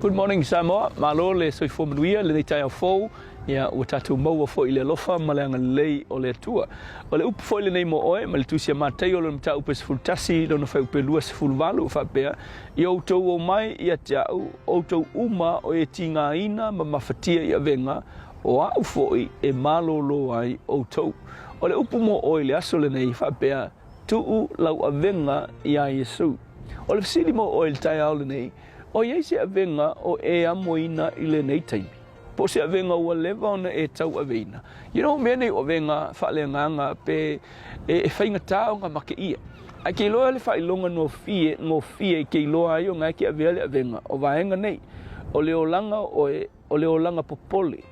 Good morning Samoa, malo le soifua manuia lenei taeao fou, ia ua tatou maua foi i le alofa ma le agalelei o le Atua. O le upu foi lenei mo oe mai le Tusi a Mataio lona mataupu e 11 lona fuaiupu e 28 o faapea, Ia outou omai ia te a'u, outou uma o e tigaina ma mafatia i avega, o a'u foi e malōlō ai outou. O le upu mo oe i le aso lenei e faapea, Tuu lau avega iā Iesu. O le fesili mo oe i le taeao lenei, O i ai se avega o e amoina i lenei taimi? Po o se avega ua leva ona e tauaveina? You know, mea nei o avega faaleagaga pe e faigata ona make ia. Ae ke iloa le faailoga gofie, gofie ke iloa ai ona e ke avea le avega o vaega nei, o le olaga o oe, o le olaga popole,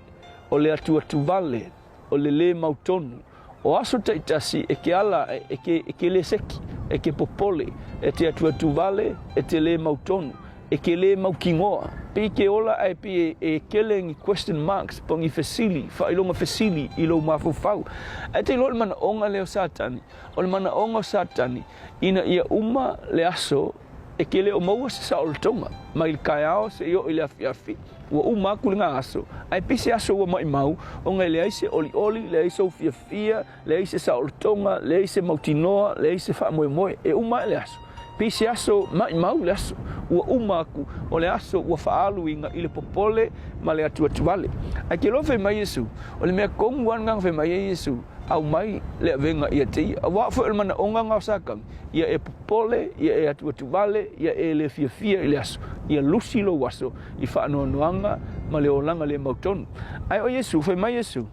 o le atuatuvale, o le lē mautonu, o aso taitasi e ke ala aʻe, e ke, e ke lē seki, e ke popole, e te atuatuvale, e te lē mautonu, e ke lē mautinoa. Pei ke ola ae pei e, e kele ni question marks po ni fesili, faailoga fesili i lou mafaufau. Ae te iloa le manaʻoga lea o Satani, o le manaʻoga o Satani, ina ia uma le aso e ke le o maua se saolotoga, mai le taeao seia oo i le afiafi, Ua uma aku lena aso, ae pei se aso ua maʻimau, ona e leai se olioli, leai sou fiafia, leai se saolotoga, leai se mautinoa, leai se faamoemoe. E uma ae le aso. Pei se aso maʻimau le aso. Ua uma aku, o le aso ua faaaluina i le popole ma le atuatuvale. Ae ke iloa fai mai Iesu, o le mea tonu lava lena na fai mai ai Iesu, aumai le avega ia te ia. Aua foi o le manaoga lena o Satani, ia e popole, ia e atuatuvale, ia e le fiafia i le aso, ia lusi lou aso i faanoanoaga ma le olaga le mautonu. Ae o Iesu, fai mai Iesu,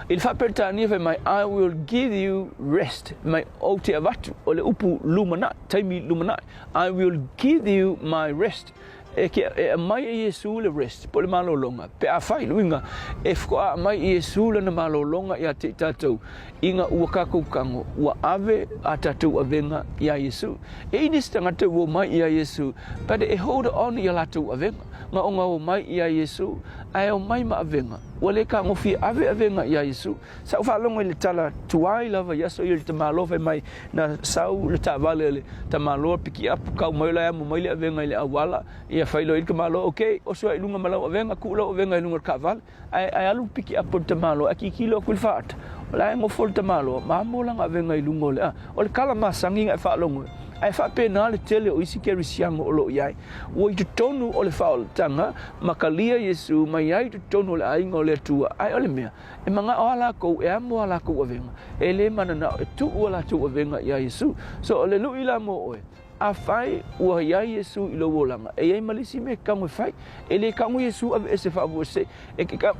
i le faa-Peretania fai mai, I will give you rest, mai ou te avatu, o le upu lumanai, taimi lumanai, I will give you my rest. E, ke, e aumai e Iesu le rest, po o le malologa, pe afai, le uiga, e faatoa aumai e Iesu lana malologa ia te i tatou, ina ua tatou tago, ua ave a tatou avega iā Iesu. E i nisi tagata ua omai iā Iesu, but e hold on i a latou avega. Na ona omai iā Iesu, ae omai ma avega, ua le tagofie ave avega iā Iesu. Sa ou faalogo i le tala tuai lava i aso ia i le tamaloa fai mai, na sau le taavale a le tamaloa pikiapu kau mai la e amo mai le avega i le auala, ia fai loa i le tamaloa, okay, oso ae i luga ma lau avega, tuu lau avega i luga o le taavale. Ae, ae alu pikiapu a le tamaloa, ae tilotilo atu i le faata, o la e nofo le tamaloa ma amo lana avega i luga o le, a, o le tala masani na e faalogo ai. Ae faapena le tele o isi kerisiano o lo o i ai. Ua i totonu o le faaolataga ma kalia Iesu mai ai i totonu o le aiga o le Atua, ae o le mea, e manao lava lakou e amo a lakou avega, e le mananao e tuu a latou avega iā Iesu. So, o le lui la mo oe, Afai ua i ai Iesu i lou olaga, e i ai ma le isi mea e tago e fai. E le tago Iesu aveese faafuasei, e ke tago,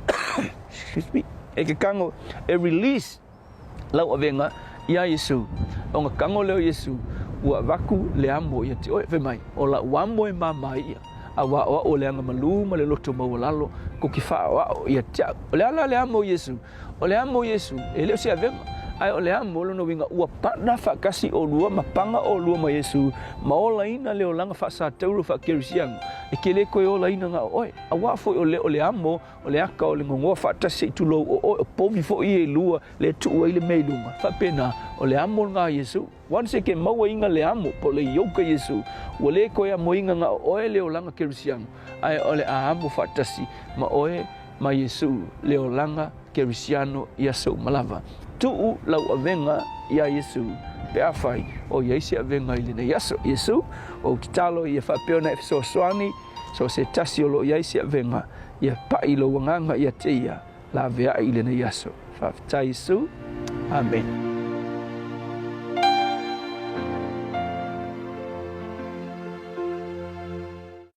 excuse me, e ke tago e release lau avega iā Iesu. Ona tago lea o Iesu, ua avatu le amo ia te oe, fai mai, o la'u amo e māmā ia, auā o a'u o le aga malū ma le loto maualalo, kou te faaoao ia te a'u. O le a la le amo o Iesu? O le amo o Iesu, e le o se avega, ae o le amo, lona uiga, ua pana faatasi olua ma paga olua ma Iesu, ma olaina le olaga faasatauro faakerisiano, e ke le toe olaina na o oe. Auā foi o le o le amo, o le aka o le gogoa faatasi seʻi tulou o oe, o povi foi ia e lua, le tuu ai le mea i luga. Faapena, o le amo lena a Iesu. Once e ke mauaina le amo, po o le yoke a Iesu, ua le toe amoina na o oe le olaga kerisiano, ae o le a amo faatasi ma oe ma Iesu le olaga kerisiano i aso uma lava. Tuu lau avega iā Iesu pe afai o i ai se avega i lenei aso. Iesu, ou tatalo ia faapea ona e fesoasoani so o se tasi o lo o i ai se avega, ia paʻi lou agaga ia te ia laveai i lenei aso. Faafetai Iesu. Amene.